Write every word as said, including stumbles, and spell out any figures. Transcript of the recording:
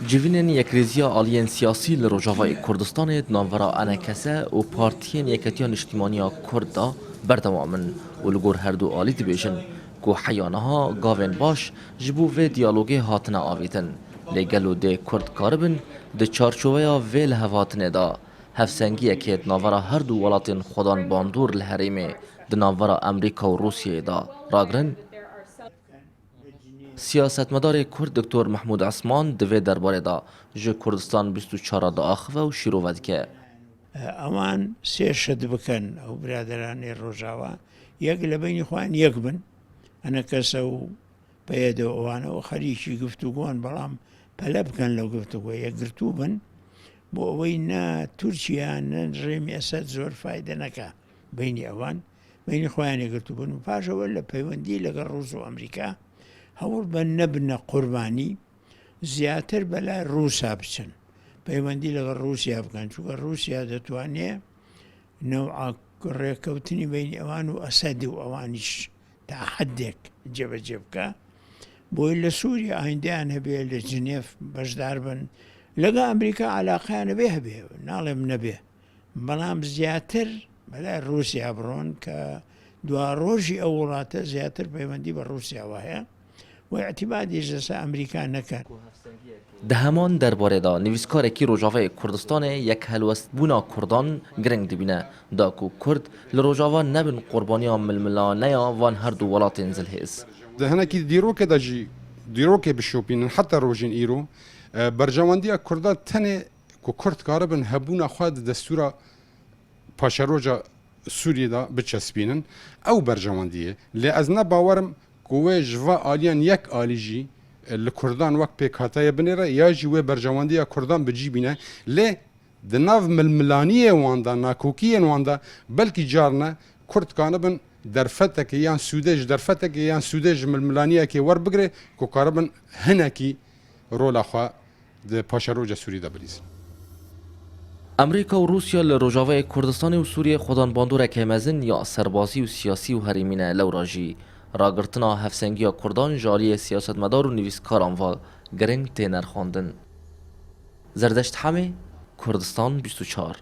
Civînên yekrêziya aliyên siyasî li Rojavayê Kurdistanê di navbera E N K S û Partiyên Yeketiya Niştîmaniya Kurd de berdewam in û li gor her du alî dibêjin ku heya niha gavên baş ji bo vê diyalogê hatine avêtin. Lê gelo dê Kurd karibin di çarçoveya vê lihevhatinê de hevsengiyekê di navbera her du welatên xwedan bandor li herêmê di navbera Amerîka û Rûsyayê de ragirin? Siyasetmedarê Kurd Doktor Mehmûd Esman di vê derbarê de ji Kurdistan bîst û çar re diaxive û şîrove dike. ئەوان سێ شت بکەن، ئەو برادەرانەی ڕۆژاوا، یەک لە بینی خۆیان یەک بن، ئەنە کەسە و پەیەدە و ئەوانەوە خەریکی گفتوگۆن، بەڵام پەلە بکەن لەو گفتوگۆ، یەکگرتوو بن، بۆ ئەوەی نە تورکیا نە ڕێمی ئەسەد زۆر فایدە نەکا بینی ئەوان، بینی خۆیان یەکگرتوو بن و پاشەوە لە پەیوەندی لەگەڵ ڕووس و ئەمریکا هەوڵ بەن نەبنە قوربانی، زیاتر بەلای ڕووسا بچن، پەیوەندی لەگەڵ ڕووسیا بکەن، چونکە ڕووسیا دەتوانێ نەوعا ڕێکەوتنی بینی ئەوان و ئەسەد و ئەوانیش تا حەدێک جێبەجێ بکا. بۆی لە سووریا ئایندەیان هەبێ، لە جنێف بەشدار بن، لەگە ئەمریکا عەلاقەیان هەبێ، هەبێ، ناڵێم نەبێ، بەڵام زیاتر بەلای ڕووسیا بڕۆن کە دواڕۆژی ئەو وڵاتە زیاتر پەیوەندی بە ڕووسیاوە هەیە و ئیعتیمادیش لەسەر ئەمریکا نەکەن. Di heman derbarê de nivîskarekî Rojavayê Kurdistanê yekhelwestbûna Kurdan giring dibîne, da ku Kurd li Rojava nebin qurbaniya milmilaneya van her du welatên zilhêz. Di hinekî dîrokê de jî, dîrokê bişopînin heta rojên îro, e, berjewendiya Kurda tenê ku Kurd karibin hebûna xwe di destûra paşeroja Sûriyê de biçespînin, ew berjewendî ye. Lê ez ne bawer im ku wê ji va aliyan yek alî jî, e, li Kurdan wek pêkhate ye binêre, ya jî wê berjewendiya Kurdan bi cî bîne. Lê di nav milmilaniyê wan de, nakokiyên wan de, belkî carne Kurd kanibin derfetekê yan sûdê ji derfetekê yan sûdê ji milmilaniyekê werbigire ku karibin hinekî rola xwe di paşeroja Sûrî de bilîzin. Amerîka û Rûsya li Rojavayê Kurdistanê û Sûriyê xwedan bandoreke mezin ya serbazî û siyasî û herêmî ne, lewra jî ragirtina hevsengiya Kurdan ji aliyê siyasetmedar û nivîskaran ve giring tê nirxandin. Zerdeşt Hemê, Kurdistan bîst û çar.